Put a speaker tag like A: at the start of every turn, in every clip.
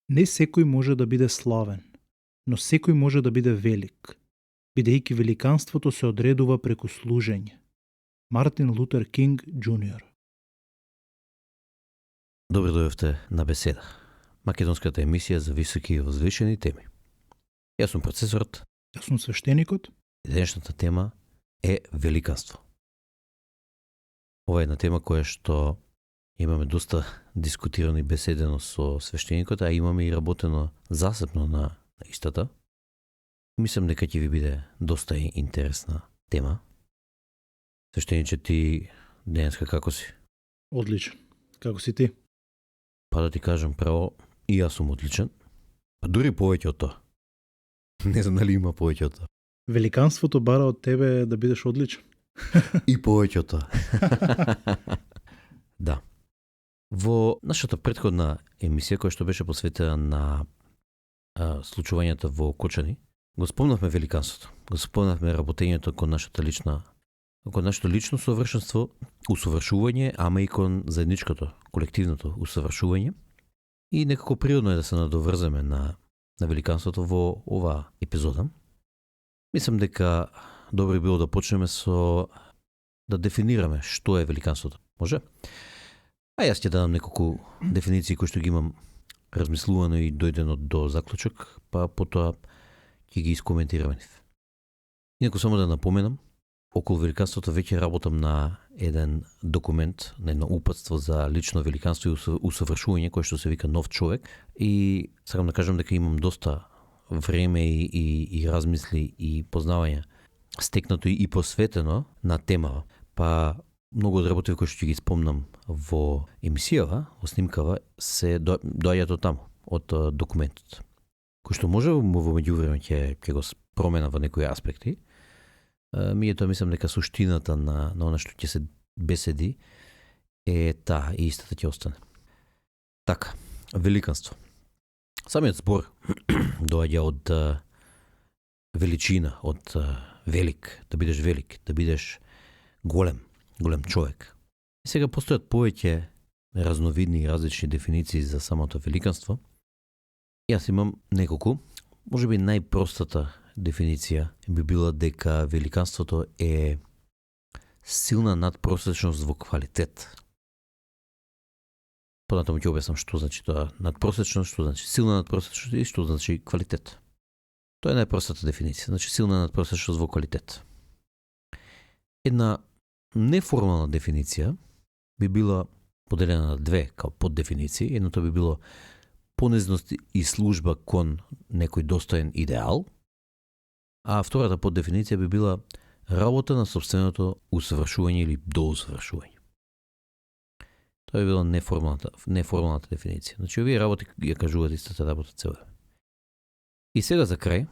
A: Не секој може да биде славен, но секој може да биде велик, бидејќи великанството се одредува преку служење. Мартин Лутер Кинг Џуниор.
B: Добро дојавте на Беседа, македонската емисија за високи и возвишени теми. Јас сум процесорот.
A: Јас сум свештеникот.
B: И денешната тема е великанство. Ова е една тема која што имаме доста дискутирано и беседено со свештеникот, а имаме и работено засебно на истата. Мислам дека ќе ви биде доста интересна тема. Свештениче, ти денеска како си?
A: Одличен. Како си ти?
B: Па да ти кажам право, и јас сум одличен. Па дури повеќе од тоа. Не знам дали има повеќе од тоа.
A: Великанството бара од тебе да бидеш одличен.
B: И повеќе од тоа. Да. Во нашата претходна емисија, која што беше посветена на случувањата во Кочани, го спомнавме великанството. Го спомнавме работењето кон нашето лично совршенство, усовршување, ама и кон заедничкото, колективното усовршување. И некако природно е да се надоврземе на великанството во оваа епизода. Мислам дека добро би било да почнеме со да дефинираме што е великанството. Може? А јас ќе дадам неколку дефиниции кои што ги имам размислувано и дојдено до заклучок, па потоа ќе ги искоментираме нив. Инаку само да напоменам, околу великанството веќе работам на еден документ, на едно упатство за лично великанство и усовршување, кој што се вика Нов човек, и сакам да кажам дека имам доста време и размисли и познавање стекнато и посветено на темава. Па многу од работи кои што ќе ги спомнам во емисијава, во снимкава, се доаѓаат од таму, од документот. Кој што може во меѓувреме ќе го промена во некои аспекти. Мијето мислам дека суштината на она што ќе се беседи е таа и истата ќе остане. Така, великанство. Самиот збор доаѓа од величина, од велик, да бидеш голем човек. И сега постојат повеќе разновидни и различни дефиниции за самото великанство. Јас имам неколку. Можеби најпростата дефиниција би била дека великанството е силна надпросечност во квалитет. Понатаму ќе објаснам што значи тоа надпросечност, што значи силна надпросечност и што значи квалитет. Тоа е најпростата дефиниција, значи силна надпросечност во квалитет. Една неформална дефиниција би била поделена на две као поддефиниции. Едното би било понезност и служба кон некој достоен идеал, а втората поддефиниција би била работа на собственото усовршување или доусовршување. Тоа би била неформалната дефиниција. Значи, овие работи ја кажуваат истата работа цел време. И сега за крај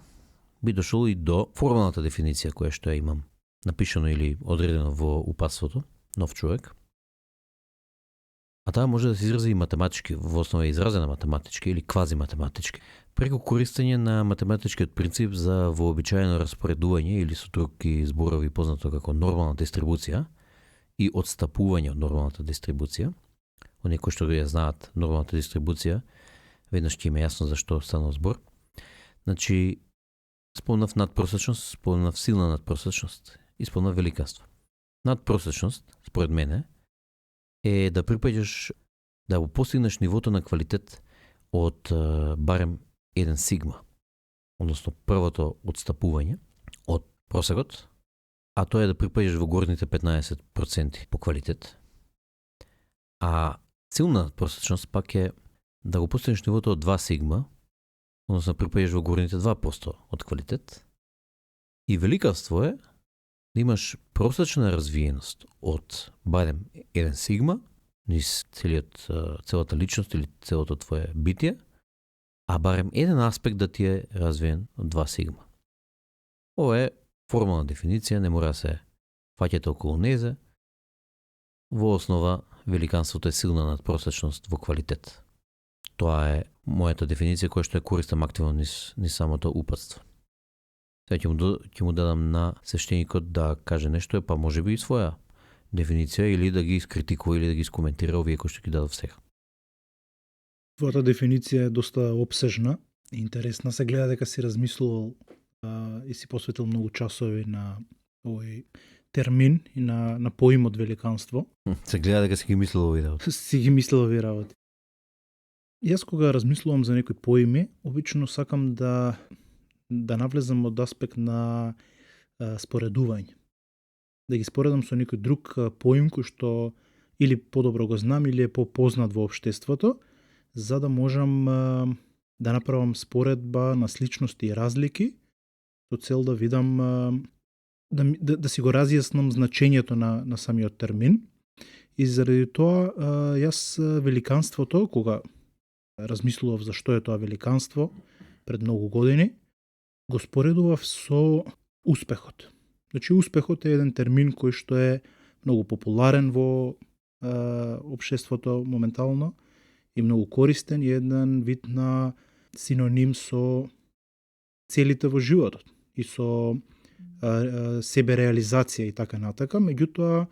B: би дошол и до формалната дефиниција која што ја имам напишано или одредено во упатството Нов човек. А таа може да се изрази и математички, во основа е изразена математички или квази-математички, преку користење на математичкиот принцип за вообичаено распоредување или со други зборови познато како нормална дистрибуција и одстапување од нормалната дистрибуција. Оние кои што ја знаат нормалната дистрибуција, веднаш ќе им е јасно за што станал збор. Значи, спомнав надпросечност, спомнав силна надпросечност и спомнав великанство. Надпросечност, според мене, е да припаѓаш, да го постигнеш нивото на квалитет од барем 1 сигма, односно првото одстапување од просекот, а тоа е да припаѓаш во горните 15% по квалитет. А силна просечност пак е да го постигнеш нивото од 2 сигма, односно припаѓаш во горните 2% од квалитет. И великанство е да имаш просечна развиеност од барем 1 сигма, низ целата личност или целото твое битие, а барем еден аспект да ти е развиен од 2 сигма. Ова е формална дефиниција, не мора да се фаќате околу незе. Во основа, великанството е силна надпросечност во квалитет. Тоа е мојата дефиниција која што ја користам активно низ самото упатство. Сега ќе му дадам на свештеникот да каже нешто, па може би и своја дефиниција или да ги искритикува или да ги искоментира овие кои што ги дадов сега.
A: Твојата дефиниција е доста опсежна и интересна. Се гледа дека си размислувал и си посветил многу часови на овој термин и на поимот великанство.
B: Се гледа дека си ги мислил овие работи.
A: Си ги мислил овие работи. Јас кога размислувам за некои поими, обично сакам да навлезам од аспект на споредување. Да ги споредам со некој друг поим кој што или подобро го знам или е попознат во општеството, за да можам да направам споредба на сличности и разлики, со цел да видам да си го разјаснам значењето на самиот термин. И заради тоа јас великанството, кога размислував за што е тоа великанство пред многу години, го споредував со успехот. Значи успехот е еден термин кој што е многу популарен во општеството моментално и многу користен и еден вид на синоним со целите во животот и со себереализација и така натака. Меѓутоа,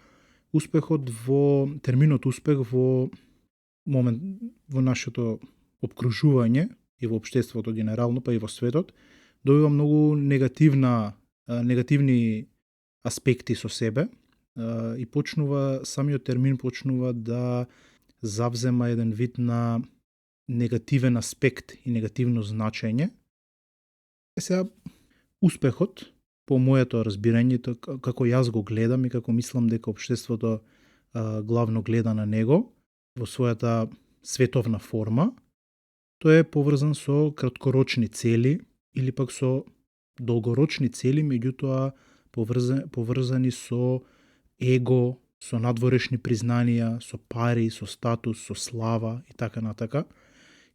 A: терминот успех во нашето обкружување и во општеството генерално, па и во светот, добива многу негативни аспекти со себе и самиот термин почнува да завзема еден вид на негативен аспект и негативно значење. Сега, успехот, по моето разбирање, како јас го гледам и како мислам дека општеството главно гледа на него во својата световна форма, тој е поврзан со краткорочни цели или пак со долгорочни цели, меѓутоа поврзани со его, со надворешни признанија, со пари, со статус, со слава и така натака.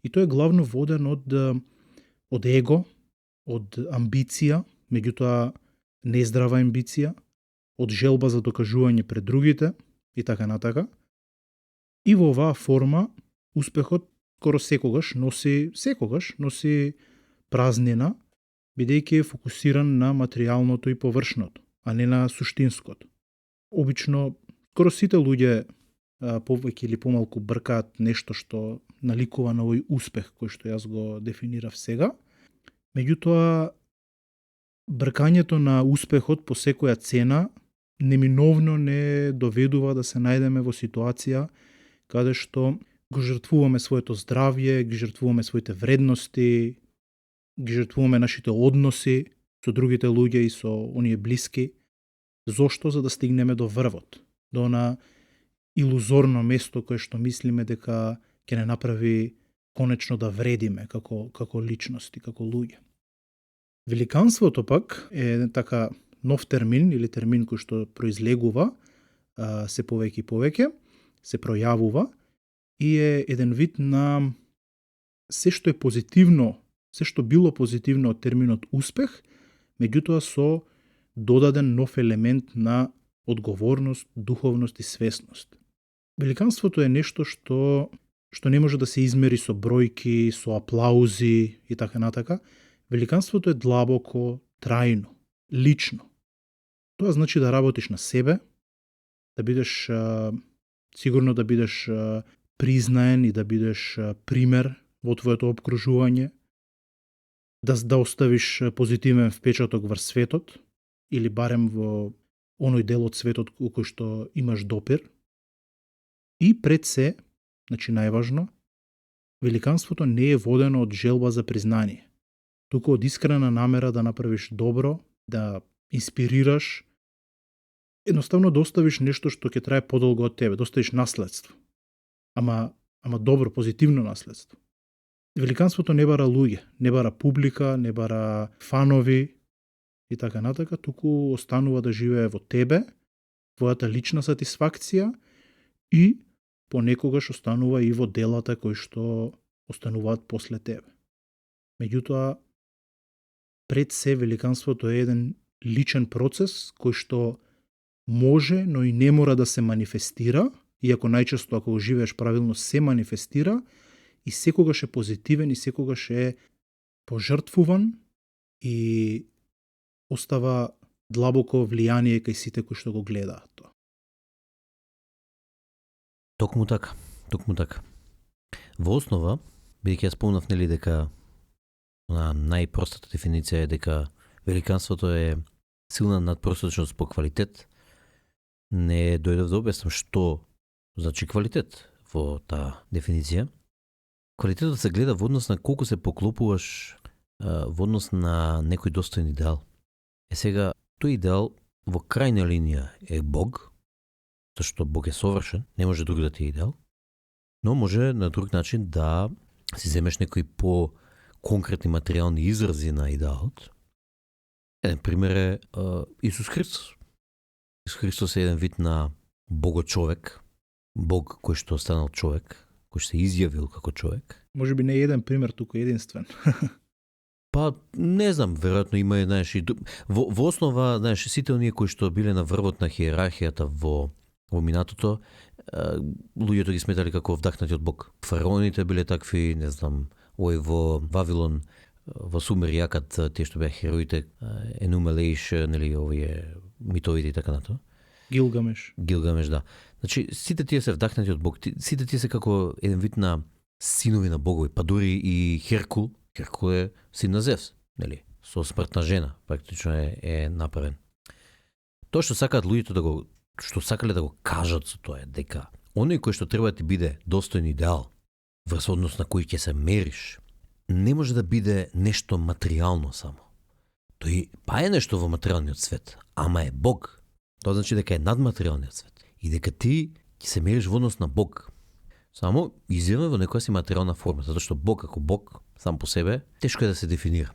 A: И тој е главно воден од его, од амбиција, меѓутоа нездрава амбиција, од желба за докажување пред другите и така натака. И во оваа форма успехот секогаш носи празнина, бидејќи е фокусиран на материјалното и површното, а не на суштинското. Обично, скоро сите луѓе повеќе или помалку бркаат нешто што наликува на овој успех кој што јас го дефинирав сега. Меѓутоа, бркањето на успехот по секоја цена неминовно не доведува да се најдеме во ситуација каде што го жртвуваме своето здравје, ги жртвуваме своите вредности, ги жртвуваме нашите односи со другите луѓе и со оние блиски. Зошто? За да стигнеме до врвот, до она илузорно место кое што мислиме дека ќе не направи конечно да вредиме како личности, како луѓе. Великанството пак е така нов термин или термин кој што произлегува се повеќе и повеќе, се пројавува и е еден вид на се што е позитивно, се што било позитивно од терминот успех, меѓутоа со додаден нов елемент на одговорност, духовност и свесност. Великанството е нешто што не може да се измери со бројки, со аплаузи и така натака. Великанството е длабоко, трајно, лично. Тоа значи да работиш на себе, да бидеш сигурно да бидеш признаен и да бидеш пример во твоето обкружување, да оставиш позитивен впечаток врз светот или барем во оној дел од светот во кој што имаш допир. И пред се, значи најважно, великанството не е водено од желба за признание, туку од искрена намера да направиш добро, да инспирираш, едноставно да оставиш нешто што ќе трае подолго од тебе, да оставиш наследство. Ама добро, позитивно наследство. Великанството не бара луѓе, не бара публика, не бара фанови и така натака, туку останува да живее во тебе, твојата лична сатисфакција и понекогаш останува и во делата кои што остануваат после тебе. Меѓутоа, пред се великанството е еден личен процес кој што може, но и не мора да се манифестира, иако најчесто ако го живееш правилно се манифестира и секогаш е позитивен и секогаш е пожртвуван и остава длабоко влијание кај сите кои што го гледаат тоа.
B: Токму така. Во основа, Бидејќи ја спомнав нели дека најпростата дефиниција е дека великанството е силна надпросечност по квалитет. Не дојдов да објаснам што значи квалитет во таа дефиниција. Квалитетот се гледа во однос на колку се поклопуваш во однос на некој достоен идеал. Сега, тој идеал во крајна линија е Бог, зашто Бог е совршен, не може друг да ти е идеал, но може на друг начин да си земеш некои по-конкретни материјални изрази на идеалот. Еден пример е Исус Христос. Исус Христос е еден вид на Бого-човек, Бог кој што станал човек, кој што се изјавил како човек.
A: Може би не еден пример, туку единствен.
B: Па, не знам, веројатно има, знаеш, и во основа, знаеш, сите оние кои што биле на врвот на хиерархијата во минатото, луѓето ги сметали како вдахнати од Бог. Фараоните биле такви, не знам, во Вавилон, во Сумер јакат тие што беа хероите, Енумелеиш, нели, овие митовите и така нато.
A: Гилгамеш,
B: да. Значи, сите тие се вдахнати од Бог, сите тие се како еден вид на синови на богови, па дури и Херкул е син на Зевс, нели, со смртна жена, практично е направен. Тоа што сакаат луѓето што сакале да го кажат со тоа е дека оној кој што треба да ти биде достоен идеал, врз однос на кој ќе се мериш, не може да биде нешто материјално само. Тој па е нешто во материјалниот свет, ама е Бог. Тоа значи дека е надматеријалниот свет и дека ти ќе се мериш во однос на Бог. Само изјавен во некоја си материјална форма, затоа што Бог како Бог сам по себе тешко е да се дефинира.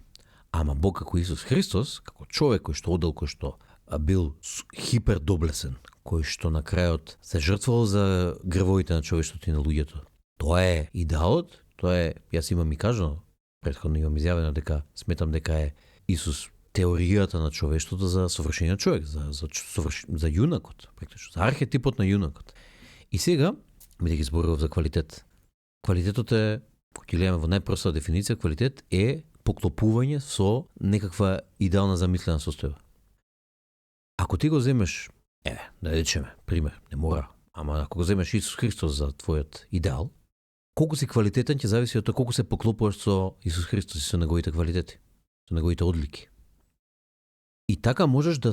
B: Ама Бог како Исус Христос, како човек кој што одел, кој што бил хипердоблесен, кој што на крајот се жртвувал за гревовите на човештвото и на луѓето. Тоа е идеалот, тоа е, јас имам и кажано, претходно имам изјавено дека сметам дека е Исус теоријата на човештвото за совршениот човек, за јунакот, практично, за архетипот на јунакот. И сега, бидејќи зборував за квалитет, квалитетот е, кога ќе гледаме во најпроста дефиниција, квалитет е поклопување со некаква идеална замислена состојба. Ако ти го земеш, да речеме, пример, не мора, ама ако го земеш Исус Христос за твојот идеал, колку си квалитетен ќе зависи од тоа колку се поклопуваш со Исус Христос и со неговите квалитети, со неговите одлики. И така можеш да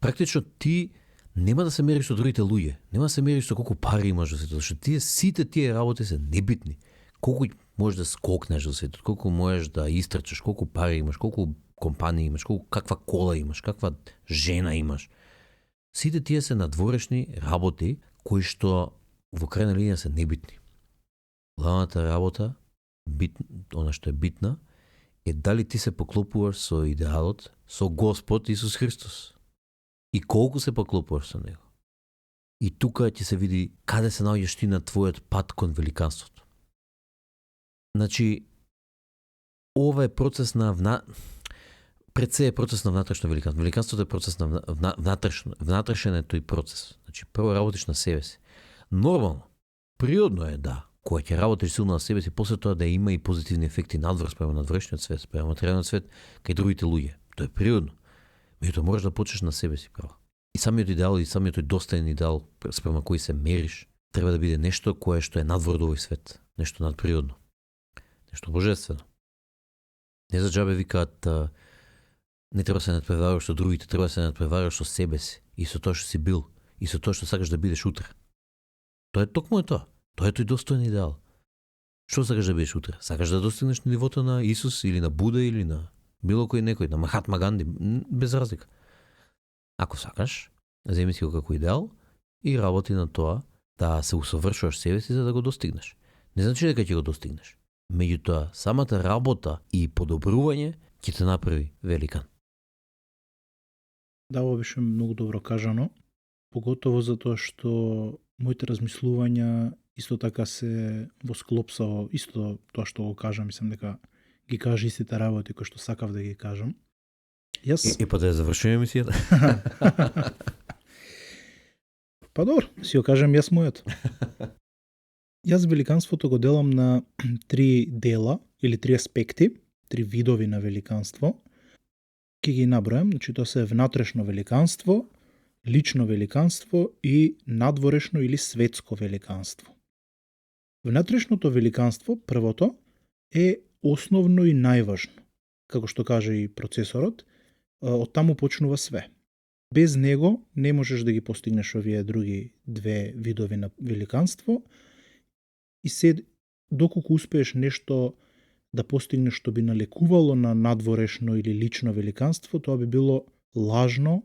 B: практично ти нема да се мериш со другите луѓе, нема да се мериш со колку пари имаш во светот, што сите тие работи се небитни. Колку можеш да скокнеш во светот, колку можеш да истрчеш, колку пари имаш, колку компании имаш, каква кола имаш, каква жена имаш. Сите тие се надворешни работи кои што во крајна линија се небитни. Главната работа, она што е битна, е дали ти се поклопуваш со идеалот, со Господ Исус Христос. И колку се поклопуваш со него. И тука ќе се види каде се наоѓаш ти на твојот пат кон великанството. Значи, ова е процес на пред се е процес на внатрешно великанство. Великанството е процес на внатрешен е тој процес. Значи, прво работиш на себе си. Нормално, природно е да, кога ќе работиш силно на себе си, после тоа да има и позитивни ефекти надврз према надврешниот свет, према материјалниот свет, кај другите луѓе. Тоа е природно. Меѓутоа можеш да почнеш на себе си право. И самиот идеал и самиот тој достоен идеал спрема кој се мериш, треба да биде нешто кое што е надвор од овој свет, нешто надприродно, нешто божествено. Не за џабе викаат не треба да се надпреваруваш со другите, треба да се надпреваруваш со себе си и со тоа што си бил и со тоа што сакаш да бидеш утре. Тоа е токму тоа. Тоа е тој достоен идеал. Што сакаш да бидеш утре? Сакаш да достигнеш нивото на Исус или на Буда или на било кој некој, на Махатма Ганди, без разлика. Ако сакаш, земи си го како идеал и работи на тоа да се усовршуваш себе си за да го достигнеш. Не значи дека ќе го достигнеш. Меѓутоа, самата работа и подобрување ќе те направи великан.
A: Да, ова беше многу добро кажано, поготово затоа што моите размислувања исто така се во склоп со исто тоа што го кажам, мислам дека ги кажа истите работи кои што сакав да ги кажам. Јас
B: Па да ја завршиме емисијата.
A: Па добро, си го кажам јас мојот. Јас великанството го делам на 3 дела или 3 аспекти, 3 видови на великанство. Ке ги набројам, значи тоа се внатрешно великанство, лично великанство и надворешно или светско великанство. Внатрешното великанство, првото, е основно и најважно. Како што каже и процесорот, од таму почнува све. Без него не можеш да ги постигнеш овие други две видови на великанство и доколку успееш нешто да постигнеш што би налекувало на надворешно или лично великанство, тоа би било лажно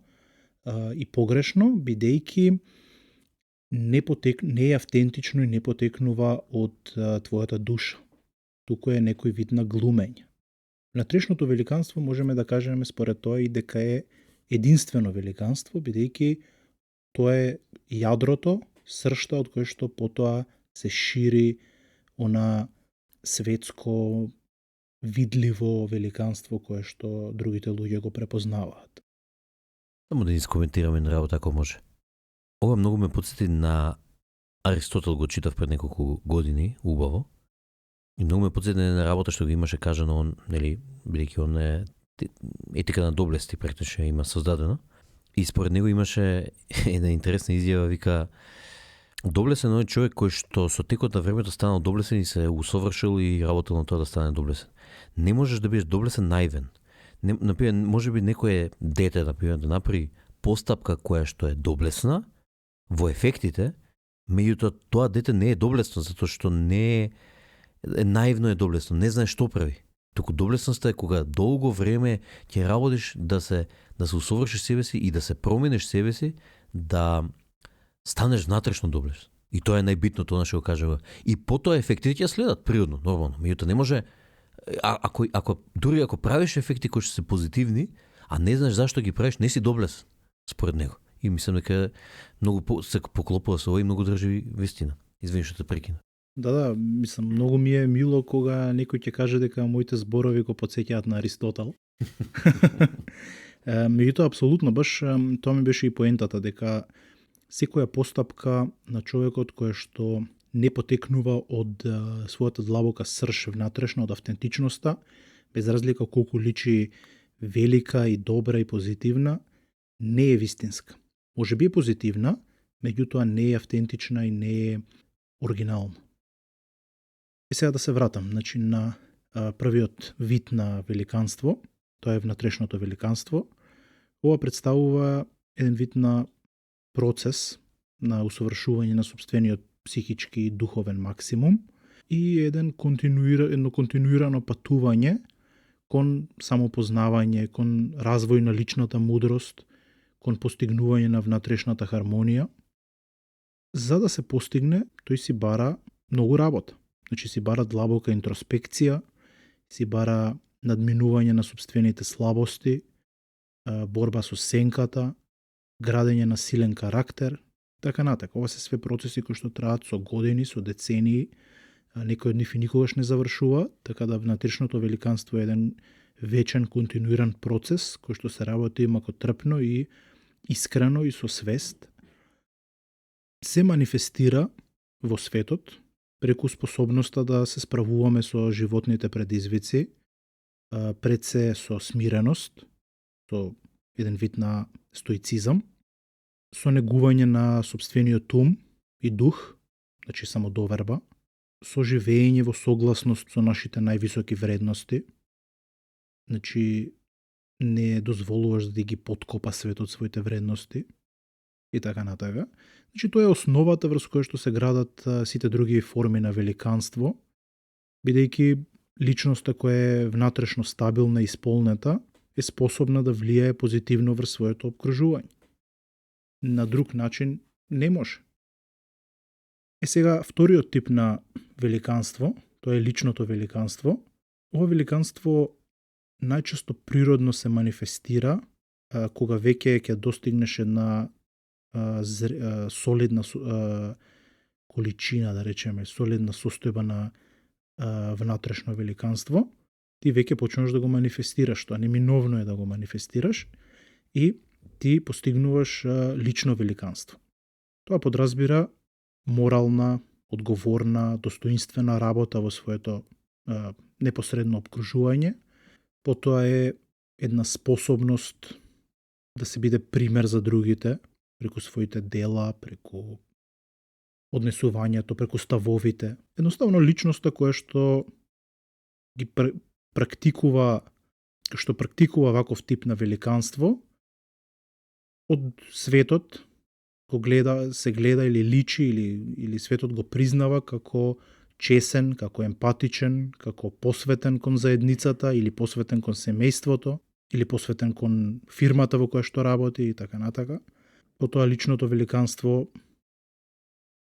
A: и погрешно, бидејќи не е автентично и не потекнува од твојата душа. Туку е некој вид на глумење. Внатрешното великанство можеме да кажеме според тоа и дека е единствено великанство, бидејќи тоа е јадрото, сршта од кој што потоа се шири она светско видливо великанство кое што другите луѓе го препознаваат.
B: Само да ни скоментираме на работа ако може. Ова многу ме потсети на Аристотел, го читав пред неколку години, убаво. И многу ме потсети на работа што го имаше кажано он, нели, бидејќи он е етика на доблести практично има создадено. И според него имаше една интересна изјава, вика доблесен е човек кој што со текот на времето станал доблесен и се усовршил и работел на тоа да стане доблесен. Не можеш да бидеш доблесен наивен. Например, може би некое дете, например, да направи постапка која што е доблесна во ефектите, меѓутоа тоа дете не е доблесно затоа што не е наивно, е доблесно, не знае што прави. Туку доблесноста е кога долго време ќе работиш да се усовршиш себе си и да се промениш себе си, да станеш внатрешно доблесен. И тоа е најбитното, она што го кажува. И потоа ефектите ќе следат природно, нормално. Меѓутоа не може дури ако правиш ефекти кои што се позитивни, а не знаеш зашто ги правиш, не си доблесен според него. И мислам дека многу се поклопува со ова и многу држи вистина. Извини што те прекина.
A: Да, мислам, многу ми е мило кога некој ќе каже дека моите зборови го потсеќаат на Аристотел. Меѓутоа, апсолутно, баш тоа ми беше и поентата, дека секоја постапка на човекот која што не потекнува од својата длабока срж внатрешна, од автентичноста, без разлика колку личи велика и добра и позитивна, не е вистинска. Може би е позитивна, меѓутоа не е автентична и не е оригинална. И сега да се вратам, значи, на првиот вид на великанство, тоа е внатрешното великанство. Ова представува еден вид на процес на усовршување на сопствениот психички и духовен максимум и едно континуирано патување кон самопознавање, кон развој на личната мудрост, кон постигнување на внатрешната хармонија. За да се постигне, тој си бара многу работа. Значи си бара длабока интроспекција, си бара надминување на сопствените слабости, борба со сенката, градење на силен карактер, така натака. Ова се све процеси кои што траат со години, со децении, некој од нив и никогаш не завршува, така да внатрешното великанство е еден вечен, континуиран процес, кој што се работи макотрпно и искрено и со свест. Се манифестира во светот преку способноста да се справуваме со животните предизвици, пред се со смиреност, со еден вид на стоицизам, со негување на сопствениот ум и дух, значи самодоверба, со живење во согласност со нашите највисоки вредности, значи не дозволуваш да ги подкопа светот своите вредности и така натака. Значи тоа е основата врз која што се градат сите други форми на великанство, бидејќи личноста која е внатрешно стабилна и исполнета е способна да влијае позитивно врз своето опкружување. На друг начин не може. Сега вториот тип на великанство, тоа е личното великанство. Ова великанство најчесто природно се манифестира кога веќе ќе достигнеш една солидна количина, да речеме, солидна состојба на внатрешно великанство, ти веќе почнуваш да го манифестираш, тоа неминовно е да го манифестираш и ти постигнуваш лично великанство. Тоа подразбира морална, одговорна, достоинствена работа во своето непосредно обкружување, потоа е една способност да се биде пример за другите, преку своите дела, преку однесувањето, преку ставовите. Едноставно личноста која што ги практикува ваков тип на великанство, од светот се гледа или личи или светот го признава како чесен, како емпатичен, како посветен кон заедницата или посветен кон семејството или посветен кон фирмата во која што работи и така натака. Потоа личното великанство,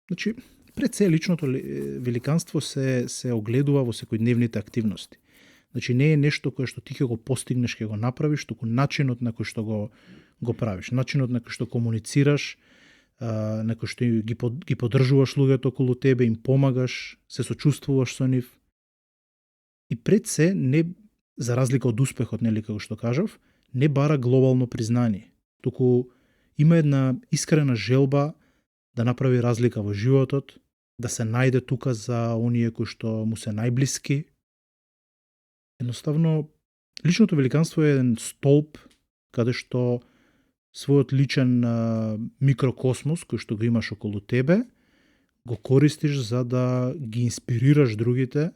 A: значи пред се личното великанство се огледува во секојдневните активности. Значи не е нешто кое што ти ќе го постигнеш, ќе го направиш, туку начинот на кој што го правиш, начинот на кој што комуницираш, на кој што ги поддржуваш луѓето околу тебе, им помагаш, се сочувствуваш со нив. И пред се, не, за разлика од успехот, нели како што кажав, не бара глобално признание, туку има една искрена желба да направи разлика во животот, да се најде тука за оние кои што му се најблиски. Едноставно, личното великанство е еден столб каде што својот личен микрокосмос кој што го имаш околу тебе, го користиш за да ги инспирираш другите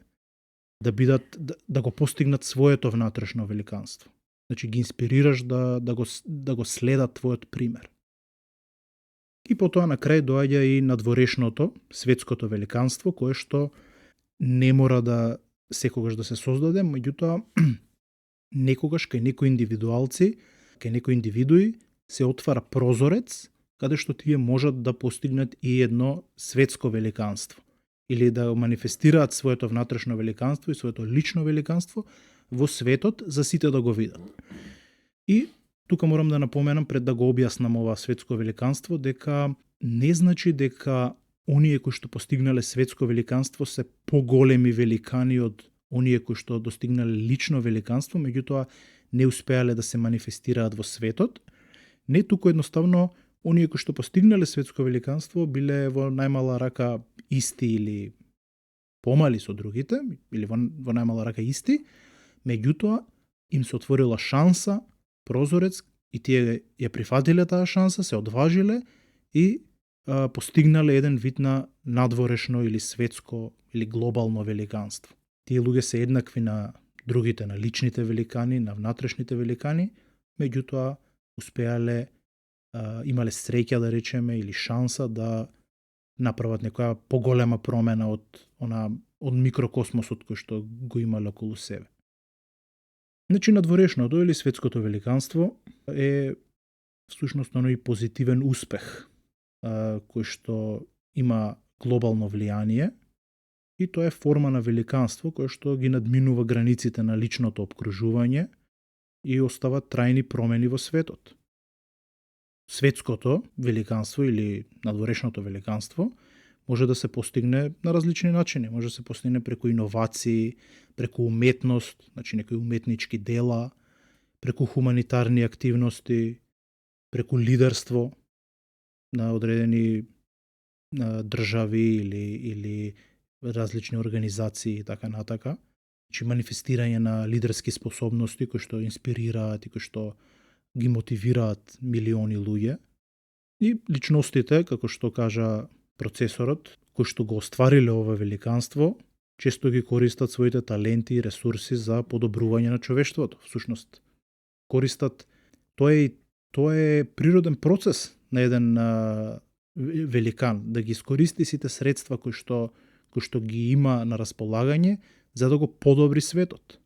A: да го постигнат своето внатрешно великанство. Значи ги инспирираш да го следат твојот пример. И потоа на крај доаѓа и надворешното, светското великанство, кое што не мора да секогаш да се создаде, меѓутоа некогаш кај некои индивидуалци, кај некои индивидуи се отвара прозорец каде што тие можат да постигнат и едно светско великанство или да манифестираат своето внатрешно великанство и своето лично великанство во светот за сите да го видат. И тука морам да напоменам пред да го објаснам ова светско великанство дека не значи дека оние кои што постигнале светско великанство се поголеми великани од оние кои што достигнале лично великанство, меѓутоа не успеале да се манифестираат во светот. Не, туку едноставно оние кои што постигнале светско великанство биле во најмала рака исти или помали со другите, или во најмала рака исти, меѓутоа им се отворила шанса, прозорец, и тие ја прифатиле таа шанса, се одважиле и постигнале еден вид на надворешно или светско или глобално великанство. Тие луѓе се еднакви на другите, на личните великани, на внатрешните великани, меѓутоа успеале, имале среќа да речеме или шанса да направат некоја поголема промена од микрокосмосот кој што го имале околу себе. Значи надворешното или светското великанство е всушност оној позитивен успех кој што има глобално влијание и тоа е форма на великанство кој што ги надминува границите на личното обкружување и остава трајни промени во светот. Светското великанство или надворешното великанство може да се постигне на различни начини. Може да се постигне преку иновации, преку уметност, значи некои уметнички дела, преку хуманитарни активности, преку лидерство на одредени држави или различни организации и така натака. Значи манифестирање на лидерски способности кои што инспирираат и кои што ги мотивираат милиони луѓе. И личностите, како што кажа процесорот, кои што го оствариле ова великанство, често ги користат своите таленти и ресурси за подобрување на човештвото. Всушност, користат, тоа е природен процес на еден великан, да ги искористи сите средства кои што ги има на располагање, за да го подобри светот.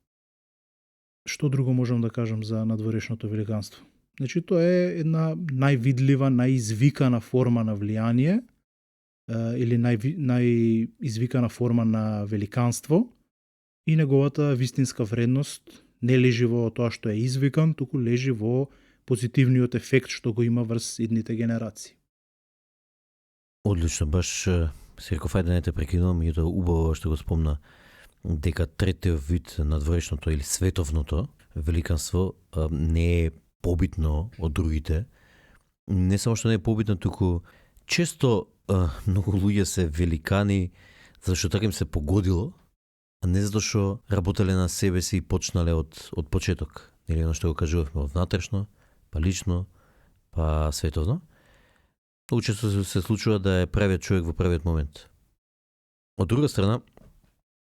A: Што друго можам да кажам за надворешното великанство? Значи, тоа е една највидлива, најизвикана форма на влијание или најизвикана форма на великанство и неговата вистинска вредност не лежи во тоа што е извикан, туку лежи во позитивниот ефект што го има врз идните генерации.
B: Одлично, баш се реков, ајде не те прекинувам, и тоа убаво што го спомна, дека третиот вид надворешното или световното великанство не е побитно од другите. Не само што не е побитно, туку често многу луѓе се великани зашто така им се погодило, а не затоа што работеле на себе си и почнале од почеток. Нели оно што го кажувавме од внатрешно, па лично, па световно. Многу често се случува да е правиот човек во правиот момент. Од друга страна,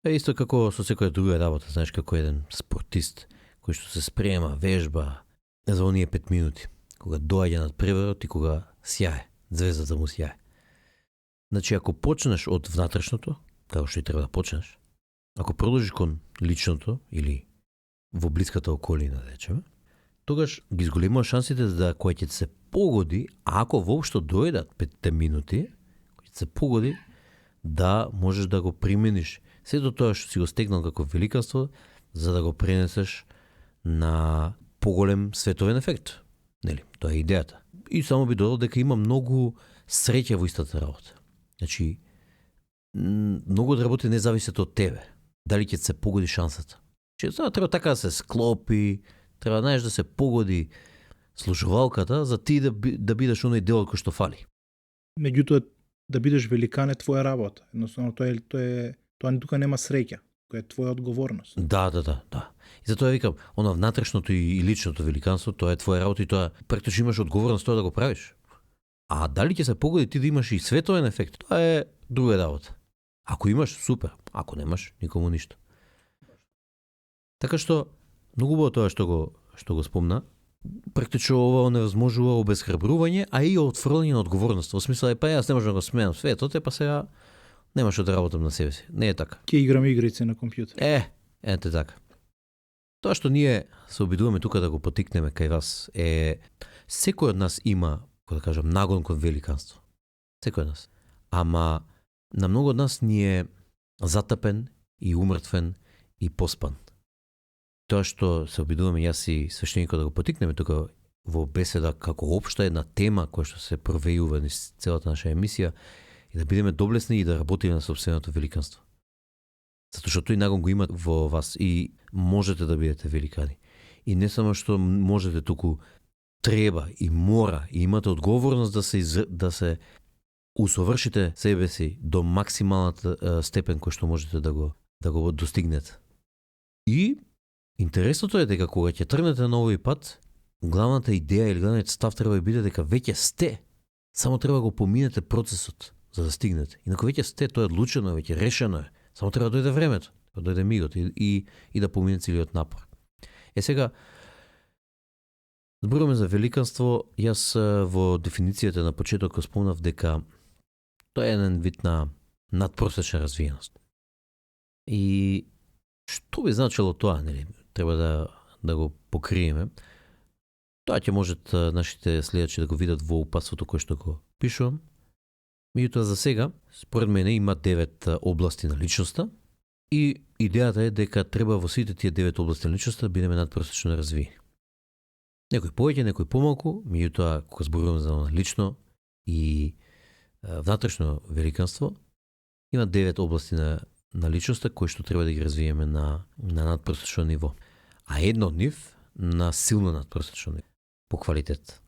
B: Е исто како со секоја друга работа, знаеш, како еден спортист кој што се спрема, вежба за оние 5 минути, кога доаѓа над преверот и кога сјае, звездата му сјае. Значи, ако почнеш од внатрешното, како што и треба да почнеш, ако продолжиш кон личното или во блиската околина, да речеме, тогаш ги зголемуваш шансите да кој ќе се погоди, ако воопшто дојдат 5 минути, кој ќе се погоди, да можеш да го примениш сето тоа што си го стегнал како великанство, за да го пренесеш на поголем световен ефект. Нели, тоа е идејата. И само би додал дека има многу среќа во истата работа. Значи, многу од работи не зависат од тебе. Дали ќе се погоди шансата. Че треба така да се склопи, треба знаеш да се погоди слушувалката за ти да бидеш оној дел кој што фали.
A: Меѓутоа, да бидеш великан е твоја работа. Едноставно тоа тука нема среќа, која е твоја одговорност.
B: Да. И затоа викам, она внатрешното и личното великанство, тоа е твоја работа и тоа практично имаш одговорност тоа да го правиш. А дали ќе се погоди ти да имаш и световен ефект, тоа е друга работа. Ако имаш, супер. Ако немаш, никому ништо. Така што, многу убаво тоа што го спомна, практично ова невозможува обезхрабрување, а и отфрлање на одговорност. Во смисла, па јас не можам да го сменам светот, па сега немаш да работам на себе си. Не е така.
A: Ќе играм игрици на компјутер.
B: Ете така. Тоа што ние се обидуваме тука да го потикнеме кај вас е секој од нас има, како да кажам, нагон кон великанство. Секој од нас. Ама на многу од нас ни е затапен и умртвен и поспан. Тоа што се обидуваме јас и свештеникот да го потикнеме тука во беседа како општа една тема која што се провејува низ целата наша емисија и да бидеме доблесни и да работиме на собственото великанство. Затоа што тој нагон го има во вас и можете да бидете великани. И не само што можете, туку треба и мора и имате одговорност да се усовршите себе си до максималната степен кој што можете да го достигнете. И интересното е дека кога ќе тргнете на овој пат, главната идеја или главниот став треба да биде дека веќе сте, само треба да го поминете процесот за да стигнете. Инаку веќе сте, тоа е одлучено, веќе решено е. Само треба да дојде времето, да дојде мигот и да помине целиот напор. Сега, зборуваме за великанство, јас во дефиницијата на почетокот спомнав дека тоа е еден вид на надпросечна развиеност. И што би значило тоа, нели? Треба да го покриеме. Тоа ќе можат нашите следачи да го видат во упатството кое што го пишувам. Меѓутоа за сега, според мене има 9 области на личноста и идејата е дека треба во сите тие 9 области на личноста да бидеме надпросечно развиени. Некој повеќе, некој помалку, меѓутоа кога зборуваме за лично и внатрешно великанство, има 9 области на личноста кои што треба да ги развиеме на надпросечно ниво. А едно од нив на силно надпросечно ниво по квалитет.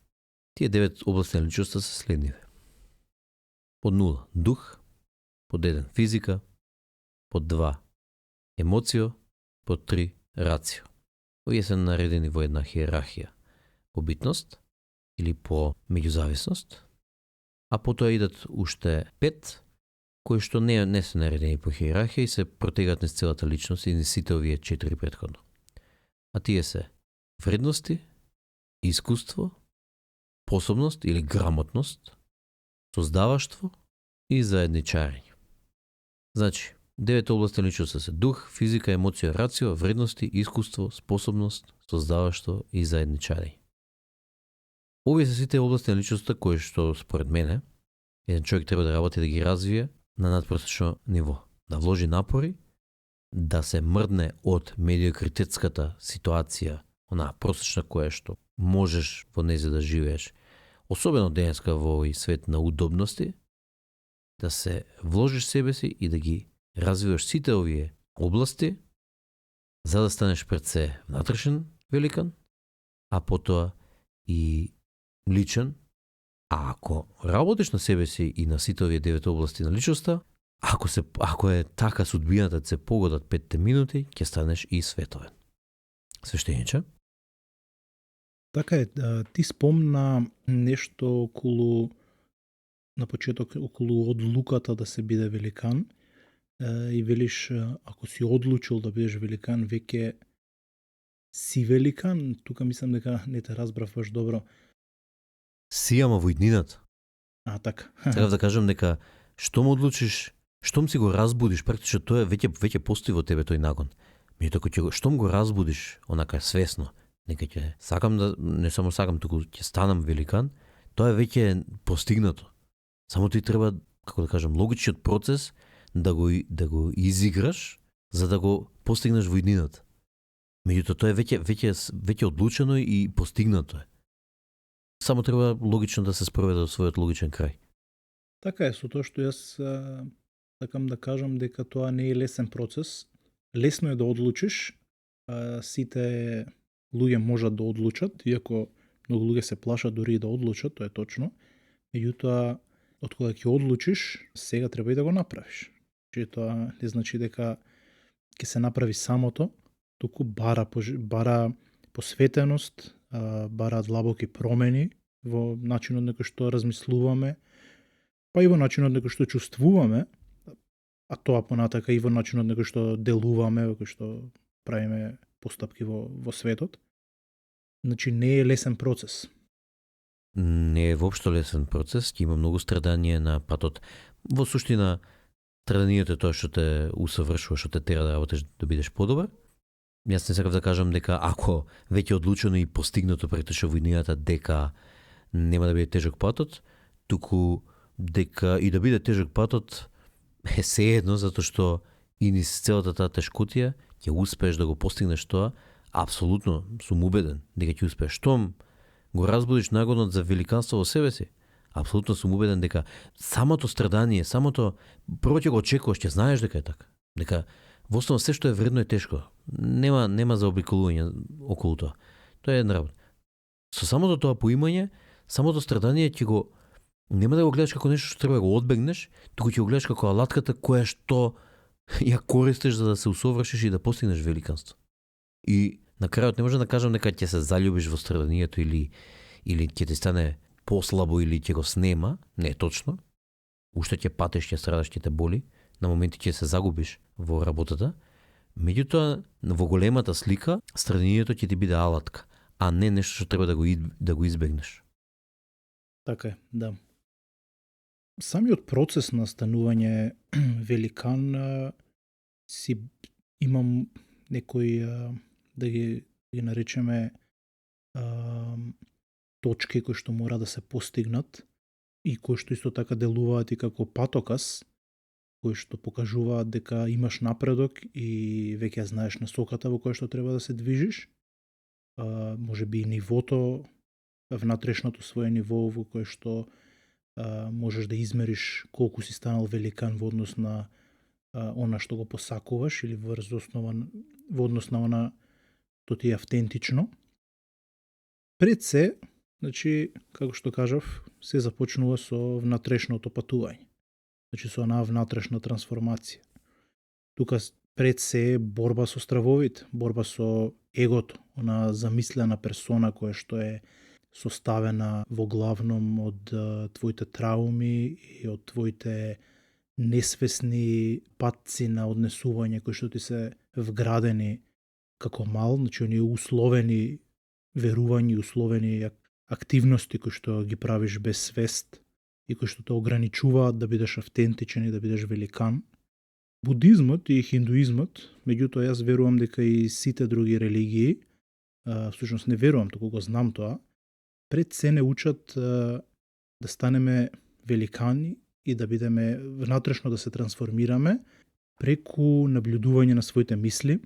B: Тие 9 области на личноста се следниве. Под 0 дух, под 1 физика, под 2 емоцио, под 3 рацио. Овие се наредени во една хиерархија по битност или по меѓузависност, а потоа идат уште 5 кои што не се наредени по хиерархија и се протегаат низ целата личност и низ сите овие 4 претходно. А тие се вредности, искуство, способност или грамотност, создаваштво и заедничарење. Значи, 9 области на личноста се дух, физика, емоција, рацио, вредности, искуство, способност, создаваштво и заедничарење. Овие се сите области на личноста кои што според мене еден човек треба да работи да ги развие на надпросечно ниво, да вложи напори, да се мрдне од медиокритетската ситуација, онаа просечна која што можеш во нејзе да живееш, особено денеска во овој свет на удобности, да се вложиш себе си и да ги развиваш сите овие области, за да станеш пред се внатрешен великан, а потоа и личен. А ако работиш на себе си и на сите овие 9 области на личноста, ако е така судбината да се погодат 5 минути, ќе станеш и световен. Свештениче?
A: Така е, ти спомна нешто на почеток околу одлуката да се биде великан. и велиш ако си одлучил да бидеш великан, веќе си великан. Тука мислам дека не те разбрав баш добро.
B: Си, ама во иднината.
A: Така.
B: Треба да кажам дека штом одлучиш, штом си го разбудиш, практично тоа веќе постои во тебе тој нагон. Меѓутоа штом го разбудиш онака свесно, нека ќе сакам да не само сакам, туку ќе станам великан, тоа веќе е постигнато. Само ти треба, како да кажам, логичниот процес да го изиграш за да го постигнеш во иднината. Меѓутоа тоа е веќе одлучено и постигнато е. Само треба логично да се спроведе од својот логичен крај.
A: Така е, со тоа што јас сакам да кажам дека тоа не е лесен процес. Лесно е да одлучиш, сите луѓе можат да одлучат, иако многу луѓе се плашат дури и да одлучат, тоа е точно. Меѓутоа, од кога ќе одлучиш, сега треба и да го направиш. Че тоа не значи дека ќе се направи самото, туку бара посветеност, бара длабоки промени во начинот на кој што размислуваме, па и во начинот на кој што чувствуваме, а тоа понатака и во начинот на кој што делуваме, во кој што правиме постапки во светот. Значи не е лесен процес.
B: Не е воопшто лесен процес, ќе има многу страдање на патот. Во суштина, страданието е тоа што те усавршува, што те тера да работиш да бидеш подобар. Јас не сакав да кажам дека ако веќе одлучено и постигнато практично во иднината дека нема да биде тежок патот, туку дека и да биде тежок патот е сеедно, затоа што и низ целата таа тешкотија ќе успееш да го постигнеш тоа. Апсолутно сум убеден дека ќе успееш. Штом го разбудиш нагонот за великанство во себе си, апсолутно сум убеден дека самото страдание, прво ќе го очекуваш, ќе знаеш дека е така. Дека во основа се што е вредно е тешко. Нема заобиколување околу тоа. Тоа е една работа. Со самото тоа поимање, самото страдание ќе го нема да го гледаш како нешто што треба да го одбегнеш, туку ќе го гледаш како алатката која што ја користиш за да се усовршиш и да постигнеш великанство. И на крајот не може да кажам дека ќе се заљубиш во страданието или ќе ти стане послабо или ќе го снема, не е точно. Уште ќе патиш, ќе страдаш, ќе те боли, на моменти ќе се загубиш во работата. Меѓутоа, во големата слика, страданието ќе ти биде алатка, а не нешто што треба да го избегнеш.
A: Така е, да. Самиот процес на станување великан си имам некои да ги наречеме точки кои што мора да се постигнат и кои што исто така делуваат и како патокас, кои што покажуваат дека имаш напредок и веќе знаеш насоката во која што треба да се движиш. Може би и нивото, внатрешното свое ниво во кое што можеш да измериш колку си станал великан во однос на она што го посакуваш или во однос на она што ти е автентично. Пред се, значи, како што кажав, се започнува со внатрешното патување. Значи со онаа внатрешна трансформација. Тука пред се е борба со стравовите, борба со егото, онаа замислена персона која што е составена во главном од твоите трауми и од твоите несвесни патци на однесување кои што ти се вградени како мал, значи оние условени верувања, условени активности кои што ги правиш без свест и кои што те ограничуваат да бидеш автентичен и да бидеш великан. Будизмот и хиндуизмот, меѓутоа јас верувам дека и сите други религии, всушност не верувам, туку го знам тоа, пред се не учат да станеме великани и да бидеме внатрешно да се трансформираме преку наблюдување на своите мисли,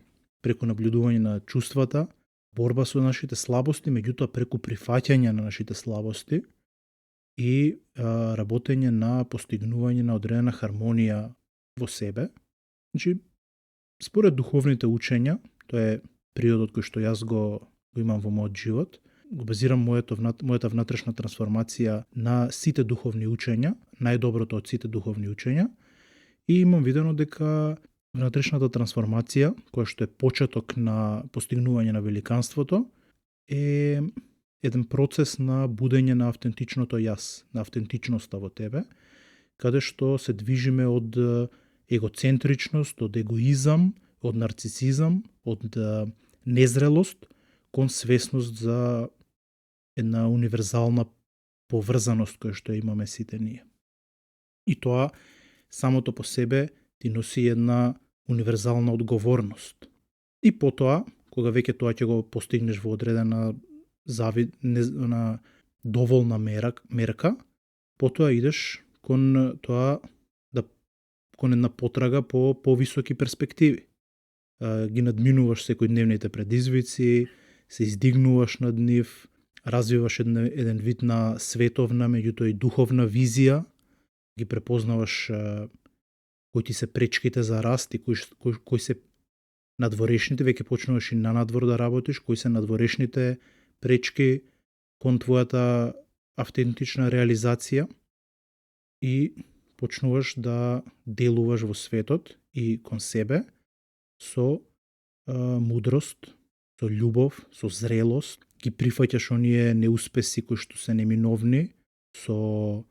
A: преку наблюдување на чувствата, борба со нашите слабости, меѓутоа преку прифаќање на нашите слабости и работење на постигнување на одредена хармонија во себе. Значи, според духовните учења, тоа е приодот кој што јас го имам во мојот живот, го базирам мојата внатрешна трансформација на сите духовни учења, најдоброто од сите духовни учења, и имам видено дека внатрешната трансформација, која што е почеток на постигнување на великанството, е еден процес на будење на автентичното јас, на автентичноста во тебе, каде што се движиме од егоцентричност, од егоизам, од нарцисизам, од незрелост кон свесност за една универзална поврзаност која што имаме сите ние. И тоа самото по себе ти носи една универзална одговорност. И потоа, кога веќе тоа ќе го постигнеш во одредена на доволна мерка, потоа идеш кон тоа кон една потрага по повисоки перспективи. Ги надминуваш секојдневните предизвици, се издигнуваш над нив, развиваш еден вид на световна, меѓутоа и духовна визија, ги препознаваш кои ти се пречките за раст и кои се надворешните, веќе почнуваш и на надвор да работиш, кои се надворешните пречки кон твојата автентична реализација и почнуваш да делуваш во светот и кон себе со мудрост, со љубов, со зрелост, ги прифаќаш оние неуспеси кои што се неминовни, со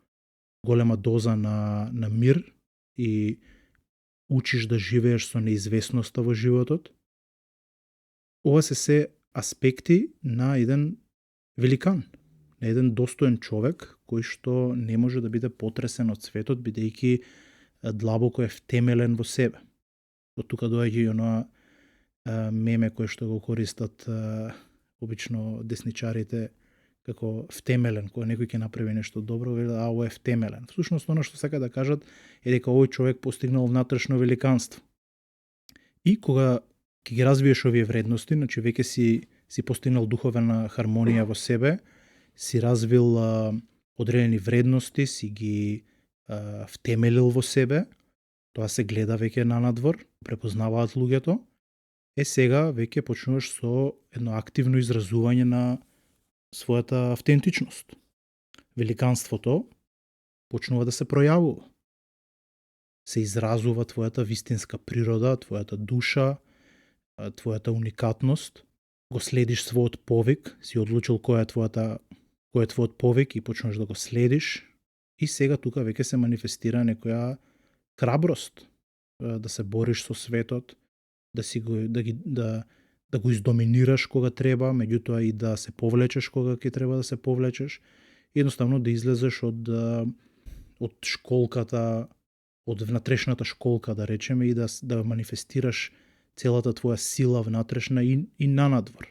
A: голема доза на мир и учиш да живееш со неизвестноста во животот. Ова се аспекти на еден великан, на еден достоен човек кој што не може да биде потресен од светот, бидејќи длабоко е втемелен во себе. Од тука доаѓа и оноа меме кој што го користат обично десничарите како втемелен, кога некој ќе направи нешто добро, велат ова е втемелен. Всушност оно што сака да кажат е дека овој човек постигнал внатрешно великанство. И кога ќе ги развиеш овие вредности, значи веќе си постигнал духовна хармонија во себе, си развил одредени вредности, си ги втемелил во себе, тоа се гледа веќе на надвор, препознаваат луѓето. Сега веќе почнуваш со едно активно изразување на својата автентичност. Великанството почнува да се пројавува. Се изразува твојата вистинска природа, твојата душа, твојата уникатност. Го следиш својот повик, си одлучил кој е твојот повик и почнуваш да го следиш. И сега тука веќе се манифестира некоја храброст да се бориш со светот, да го издоминираш кога треба, меѓутоа и да се повлечеш кога ќе треба да се повлечеш, едноставно да излезеш од школката, од внатрешната школка да речеме и да манифестираш целата твоја сила внатрешна и на надвор.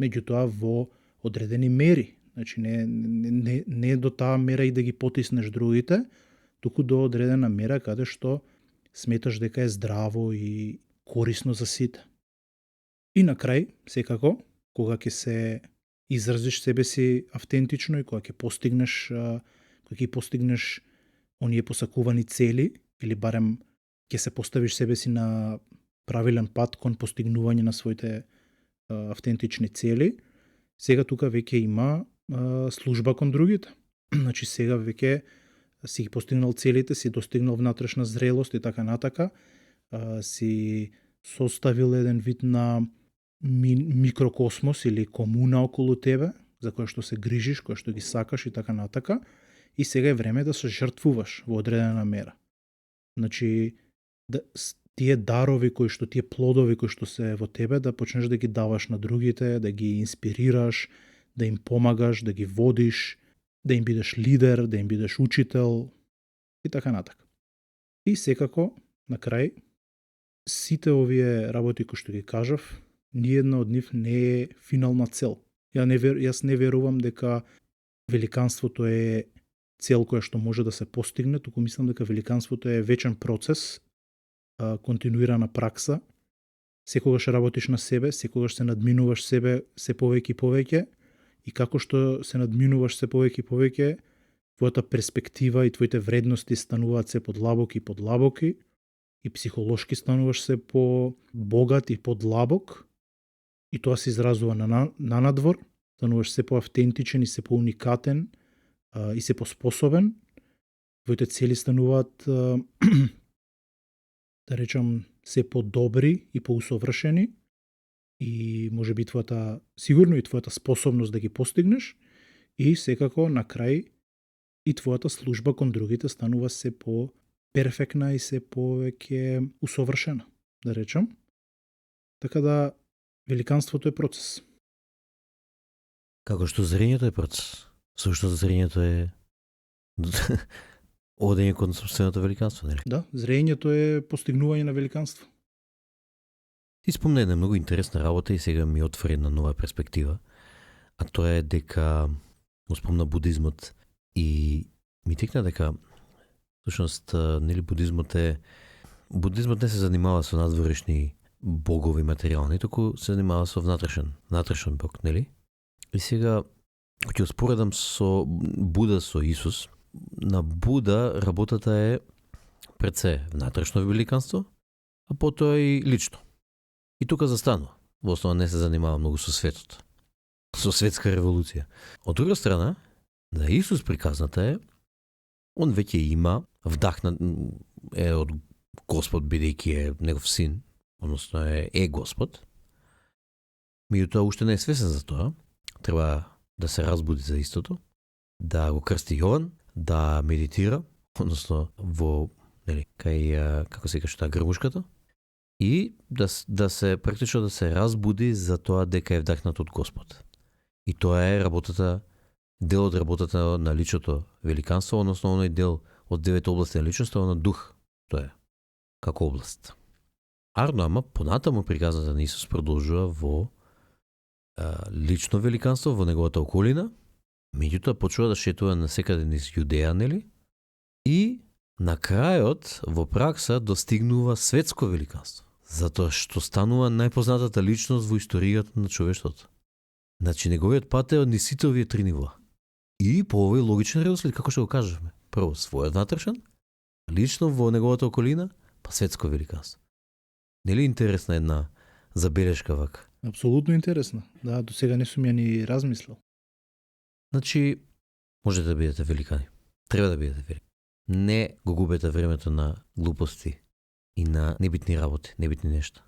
A: Меѓутоа во одредени мери, значи не до таа мера и да ги потиснеш другите, туку до одредена мера каде што сметаш дека е здраво и корисно за сите. И на крај, секако, кога ќе се изразиш себе си автентично и кога ќе постигнеш оние посакувани цели, или барем ќе се поставиш себе си на правилен пат кон постигнување на своите автентични цели, сега тука веќе има служба кон другите. Значи сега веќе си ги постигнал целите, си достигнал внатрешна зрелост и така натака, си составил еден вид на микрокосмос или комуна околу тебе, за која што се грижиш, која што ги сакаш и така натака, и сега е време да се жртвуваш во одредена мера. Значи, тие дарови тие плодови кои што се во тебе, да почнеш да ги даваш на другите, да ги инспирираш, да им помагаш, да ги водиш, да им бидеш лидер, да им бидеш учител и така натака. И секако, на крај, сите овие работи кои што ги кажав, ниедна од нив не е финална цел. Јас не верувам дека великанството е цел која што може да се постигне, туку мислам дека великанството е вечен процес, континуирана пракса. Секогаш работиш на себе, секогаш се надминуваш себе се повеќе и повеќе, и како што се надминуваш се повеќе и повеќе, твојата перспектива и твоите вредности стануваат се подлабоки и подлабоки, и психолошки стануваш се по-богат и подлабок, и тоа се изразува на надвор, стануваш се по-автентичен и се по-уникатен и се по-способен. Твоите цели стануваат, да речам, се по-добри и по-усовршени, и може би сигурно и твојата способност да ги постигнеш, и секако на крај и твојата служба кон другите станува се перфектна и се повеќе усовршена, да речам. Така да великанството е процес.
B: Како што зрењето е процес. Сушто зрењето е одење кон собственото великанство, нели?
A: Да, зрењето е постигнување на великанство.
B: Ти спомна една многу интересна работа и сега ми отвори една нова перспектива, а тоа е дека го спомна будизмот и ми текна дека всушност нели будизмот не се занимава со надворешни богови материјални, туку се занимава со внатрешен бог, нели? И сега ќе успоредам со Буда со Исус. На Буда работата е пред се внатрешно великанство, а потоа и лично. И тука застанува. Во основа не се занимава многу со светот. Со светска револуција. Од друга страна, на Исус приказната е, он веќе има вдахнат е од Господ, бидејќи е негов син, односно е Господ. Меѓутоа уште не е свесен за тоа. Треба да се разбуди за истото, да го крсти Јован, да медитира, односно во, нели, кај, како се каже, грмушката, и да се практично да се разбуди за тоа дека е вдахнат од Господ. И тоа е дел од работата на личното великанство, односно оној дел од 9 области на личноста, на дух, тоа е како област. Арно, ама понатаму приказната на Исус продолжува во лично великанство во неговата околина, меѓутоа почува да шетува насекаде низ Јудеја, нели? И на крајот во пракса достигнува светско великанство, затоа што станува најпознатата личност во историјата на човештвото. Значи неговиот пат е од низ сите овие три нивоа. И по овој логичен редослед, како што го кажавме, прво својот внатрешен, лично во неговата околина, па светско великанство. Нели интересна една забелешка вака?
A: Апсолутно интересно. Да, до сега не сум ја ни размислил.
B: Значи, можете да бидете великани. Треба да бидете великани. Не го губете времето на глупости и на небитни работи, небитни нешта.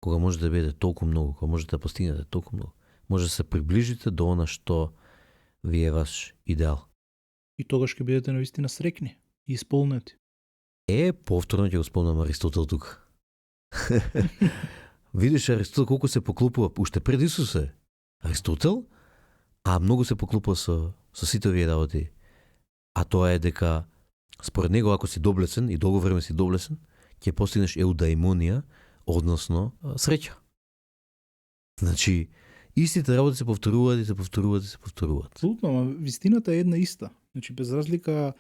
B: Кога можете да бидете толку многу, кога можете да постигнете толку многу, може да се приближите до она што ви е ваш идеал.
A: И тогаш ќе бидете навистина срекни и исполнети.
B: Повторно ќе го спомнам Аристотел тука. Видиш Аристотел колку се поклопува, уште пред Исус е. Аристотел, а многу се поклопува со сите овие работи. А тоа е дека според него ако си доблесен и долго време си доблесен, ќе постигнеш еудаимонија, односно среќа. Значи, истите работи се повторуваат и се повторуваат и се повторуваат.
A: Апсолутно, ама вистината е една иста. Значи, без разлика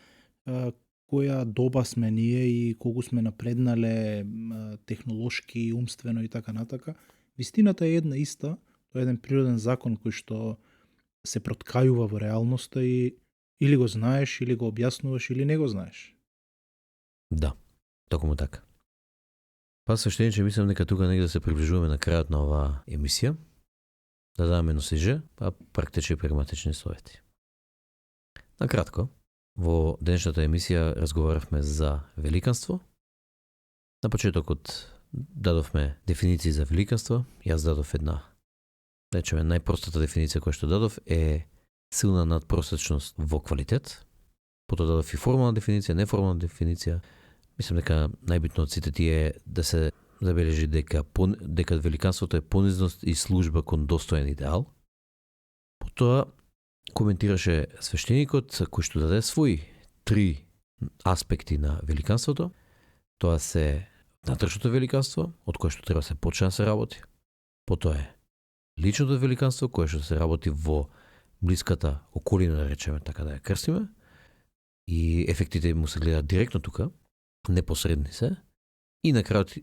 A: која доба сме ние и колку сме напреднале технолошки, умствено и така натака, вистината е една иста. Тоа е еден природен закон кој што се проткајува во реалноста и или го знаеш, или го објаснуваш, или не го знаеш.
B: Да, токму така. Па свештениче, мислам дека тука негде се приближуваме на крајот на оваа емисија. Да дадаме носиже, па практични и прагматични совети. Накратко, во денешната емисија разговаравме за великанство. На почетокот дадовме дефиниции за великанство. Јас дадов една, речеме, најпростата дефиниција која што дадов е силна надпросечност во квалитет. Потоа дадов и формална дефиниција, неформална дефиниција. Мислам дека најбитно од сите тие е да се забележи дека великанството е понизност и служба кон достоен идеал. Потоа коментираше свештеникот кој што даде своји три аспекти на великанството. Тоа се внатрешното великанство, од кое што треба се почне да се работи. Потоа е личното великанство, кое што се работи во блиската околина, да речеме, така да ја крстиме. И ефектите му се гледаат директно тука, непосредни се. И на крајот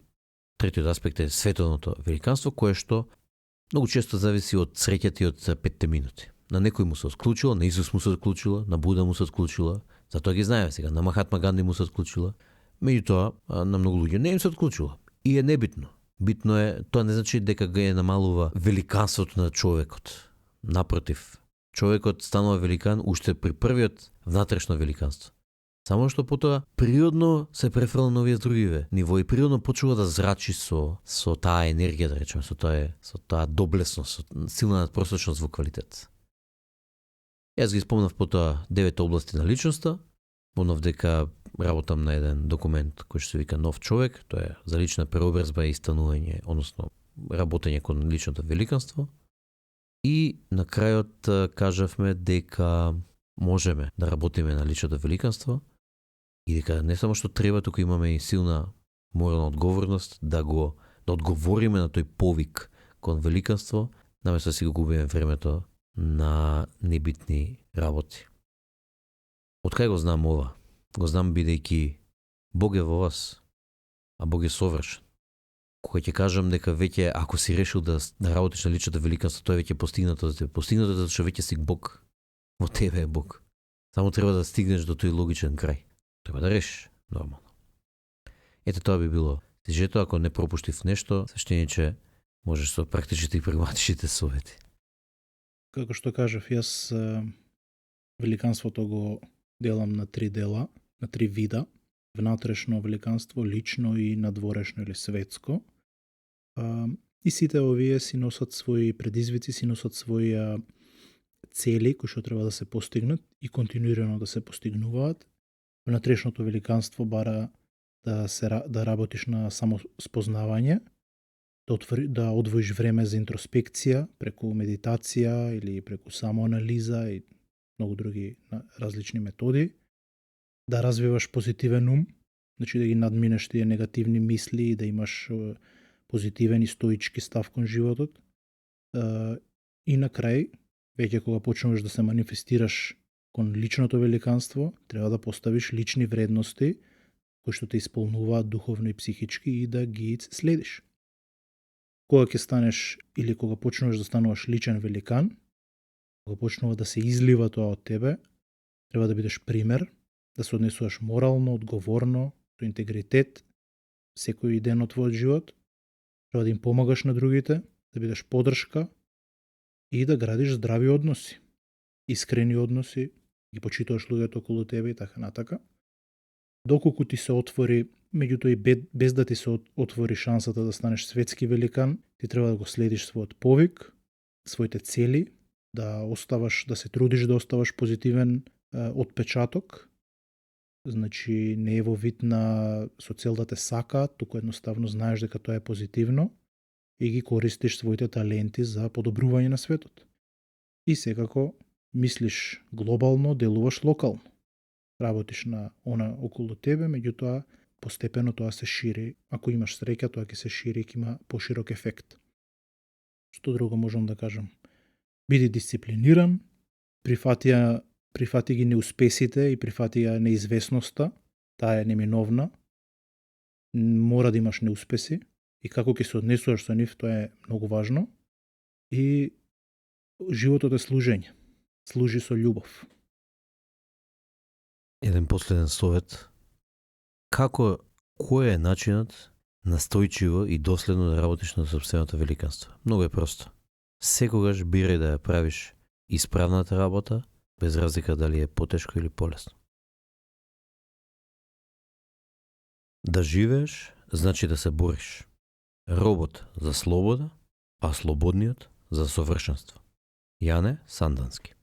B: третиот аспект е световното великанство, кое што многу често зависи од среќата и од 5 минути. На некој му се отклучила, на Исус му се отклучила, на Буда му се отклучила, затоа ги знаеме сега, на Махатма Ганди му се отклучила. Меѓутоа, на многу луѓе не им се отклучила. И е небитно. Битно е, тоа не значи дека го е намалува великанството на човекот. Напротив, човекот станува великан уште при првиот внатрешно великанство. Само што потоа природно се префрла на овие другиве нивои, природно почува да зрачи со таа енергија, да речеме, со таа доблесност, со силна надпросечност во квалитет. Јас ги спомнав потоа 9 области на личноста, Спомнав дека работам на еден документ кој што се вика Нов човек, тоа е за лична преобразба и станување, односно работење кон личното великанство. И на крајот кажавме дека можеме да работиме на личното великанство и дека не само што треба, туку имаме и силна морална одговорност да одговориме на тој повик кон великанство, наместо да си го губиме времето на небитни работи. Од кај го знам ова? Го знам бидејќи Бог е во вас, а Бог е совршен. Кога ќе кажам дека веќе ако си решил да работиш на личното великанство, тоа е веќе постигнато за тебе. Постигнато затоа што веќе си Бог. Во тебе е Бог. Само треба да стигнеш до тој логичен крај. Треба да решиш нормално. Ете тоа би било тежето, ако не пропуштив нешто, свештениче можеш со практичните и прагматичните совети.
A: Како што кажав, јас великанството го делам на 3 дела, на 3 вида. Внатрешно великанство, лично и надворешно или светско. И сите овие си носат своји предизвици, си носат своји цели кои што треба да се постигнат и континуирано да се постигнуваат. Внатрешното великанство бара да работиш на самоспознавање, да одвоиш време за интроспекција преку медитација или преку самоанализа и многу други различни методи, да развиваш позитивен ум, значи да ги надминеш тие негативни мисли и да имаш позитивен и стоички став кон животот. И на крај, веќе кога почнуваш да се манифестираш кон личното великанство, треба да поставиш лични вредности кои што те исполнуваат духовно и психички и да ги следиш. Кога ќе станеш или кога почнуваш да стануваш личен великан, кога почнува да се излива тоа од тебе, треба да бидеш пример, да се однесуваш морално, одговорно, со интегритет, секој ден од твојот живот, треба да им помагаш на другите, да бидеш поддршка и да градиш здрави односи, искрени односи, ги почитуваш луѓето околу тебе и така натака. Доколку ти се отвори, меѓутоа и без да ти се отвори шансата да станеш светски великан, ти треба да го следиш својот повик, своите цели, да се трудиш да оставаш позитивен отпечаток. Значи не е во вид на со цел да те сакаат, туку едноставно знаеш дека тоа е позитивно и ги користиш своите таленти за подобрување на светот. И секако мислиш глобално, делуваш локално. Работиш на она околу тебе, меѓутоа постепено тоа се шири. Ако имаш среќа, тоа ќе се шири и ќе има поширок ефект. Што друго можам да кажам? Биди дисциплиниран, прифати ги неуспесите и прифати ја неизвестноста, таа е неминовна. Мора да имаш неуспеси и како ќе се однесуваш со нив, тоа е многу важно. И животот е служење. Служи со љубов.
B: Еден последен совет. Кој е начинот настојчиво и доследно да работиш на сопственото великанство? Многу е просто. Секогаш бирај да ја правиш исправната работа, без разлика дали е потешко или полесно. Да живееш, значи да се бориш. Робот за слобода, а слободниот за совршенство. Јане Сандански.